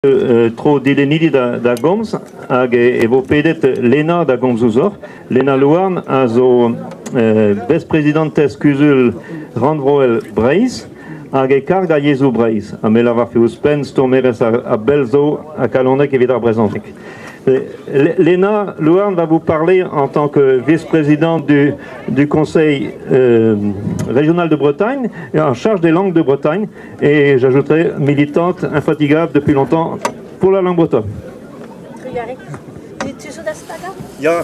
Tro dilennidi da gomz hag e vo pedet Lena da gomz ouzhoc'h. Lena Louarn a zo besprezidantez Kuzul Rannvroel Breizh hag e karg a yezhoù Breizh. Ha me lavarfe ouzhpenn stourmerez a-bell zo ha kalonek evit ar brezhoneg. Lena Louarn va vous parler en tant que vice-présidente du, du Conseil régional de Bretagne et en charge des langues de Bretagne et j'ajouterai militante infatigable depuis longtemps pour la langue bretonne. Tu zo da stagañ? Ya.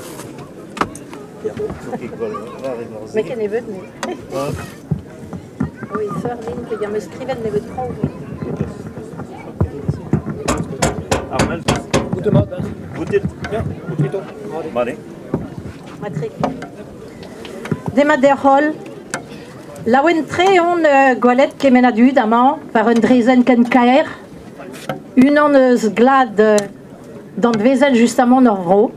Me ken nebeut, me. Oui, sœur din, pe am eus skrivet nebeut traoù. Armel, Boutit. Mare. Matrik. Demat deoc'h holl. Laouen-tre on gwelet kement a dud amañ war un draezhenn ken kaer. Unan eus glad danvezel justamant hor vro.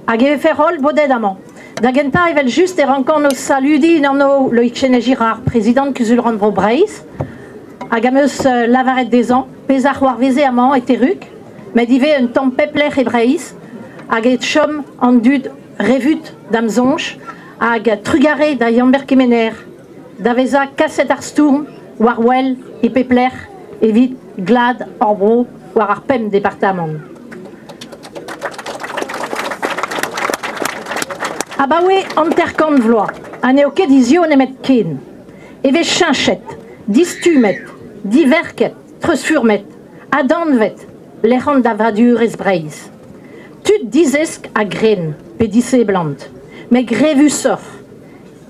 Hag e vefe holl bodet amañ. Da gentañ evel-just e rankan ho saludiñ en anv Loïc Chesnais-Girard, prezidant Kuzul-rannvro Breizh, hag am eus lavaret dezhañ pezh a c'hoarveze amañ e Terrug, met ivez un tamm pep lec'h e Breizh, hag e chom an dud revut da'm soñj, hag trugarez da Yann-Ber Kemener da vezañ kaset ar stourm war wel e pep lec'h evit glad hor bro war ar pemp departamant. Abaoe 50 vloaz, ha n'eo ket hiziv nemet ken, e vez cheñchet, distummet, diverket, treuzfurmet, adanvet lec'h da vadurezh Breizh. Tud dizesk a gren pe diseblant, met grevusoc'h,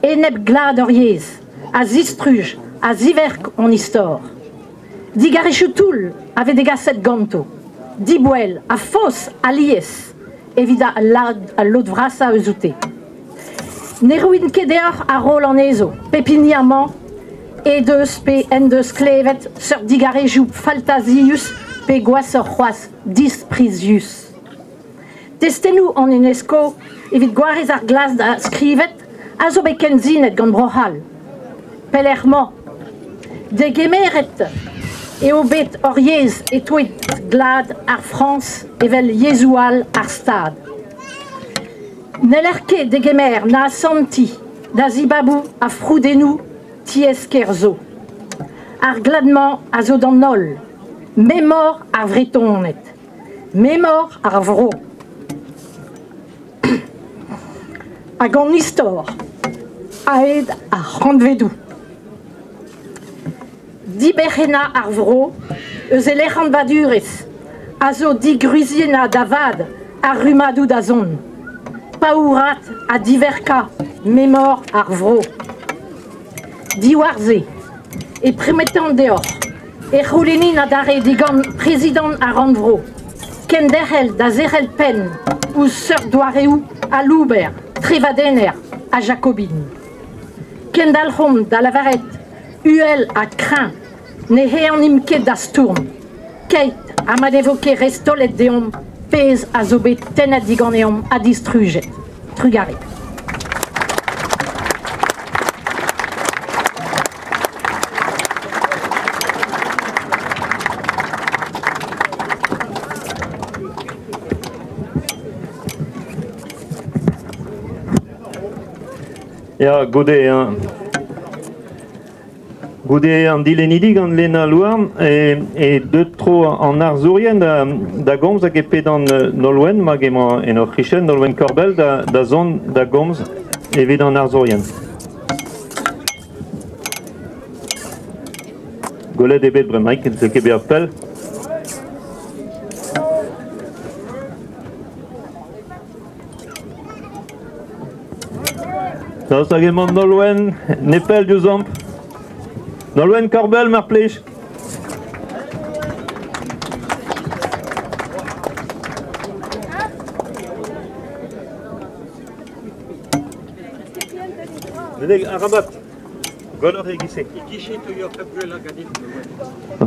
enep glad hor yezh, a zistruj, a ziverk hon istor. Digarezioù toull a vez degaset ganto, diboell ha faos alies evit al lod vrasañ eus oute. Ne roin ket deoc'h ar roll anezho, pep hini amañ he deus pe en deus klevet seurt digarezioù faltazius pe gwashoc'h c'hoazh disprizius. Testennoù an UNESCO evit gwarez ar glas da skrivet a zo bet kensinet gant Bro-C'hall. Pelec'h-mañ? Degemeret eo bet hor yezh e-touez glad ar Frañs evel yezhoù all ar Stad. N'heller ket degemer na asantiñ da zibaboù ha froudennoù tiez-kêr zo. Ar glad-mañ a zo d'an holl, memor ar Vretoned, memor ar vro. Hag an istor a-hed ar c'hantvedoù. Diberc'hennañ ar vro eus e lec'hanvadurezh a zo digwriziennañ da vat ar rummadoù da zont. Paourat ha diverkañ memor ar vro. Diwar-se e prometan deoc'h e c'houlennin adarre digant prezidant ar rannvro kenderc'hel da zerc'hel penn ouzh seurt doareoù alouber, trevadenner ha jakobin. Kendalc'homp da lavaret uhel ha kreñv ne ehanimp ket da stourm, keit ha ma ne vo ket restaolet deomp pezh a zo bet tennet diganeomp ha distrujet. Trugarez. Ya, goude goude an dilennidi gant Lena Louarn e deut tro an arzourien da gomz hag e pedan Nolwenn, mag emañ en hor c'hichen, Nolwenn Korbell, da zont da gomz evit an arzourien. Gwelet eo bet bremaik, ne ket bezañ pell. Daoust hag emañ Nolwenn nepell diouzhomp? Nolwenn Korbell, mar plij. Arabat.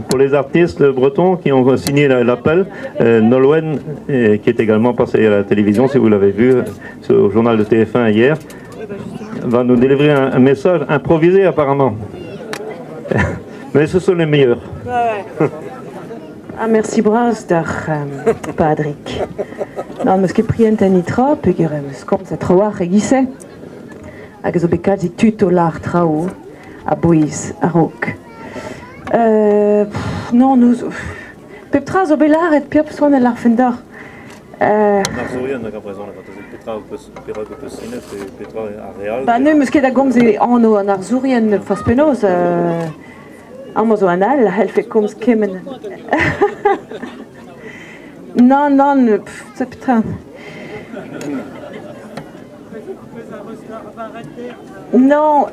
Pour les artistes bretons qui ont signé l'appel, Nolwenn, qui est également passée à la télévision, si vous l'avez vu, au journal de TF1 hier, va nous délivrer un message improvisé apparemment. Mais ce sont les meilleurs. Ouais. Ah, mersi bras deoc'h, Padrig. Nann, 'meus ket prientet netra, peogwir em eus komzet trawalc'h e-giz-se. Hag a zo bet kalzik tud o lâr traoù a-bouez a-raok. Non, nous... Pep tra zo bet lâret, piv soan a lârfen deoc'h. An arzourien hag ar brezhoneg, petra ho peus, perak ho peus sinet pe petra ar re all? Ba ne 'meus ket da gomz e anv an arzourien forzh penaos. Amañ zo un all a c'hellfe komz kement. Nann, nann, pff, petra. Non,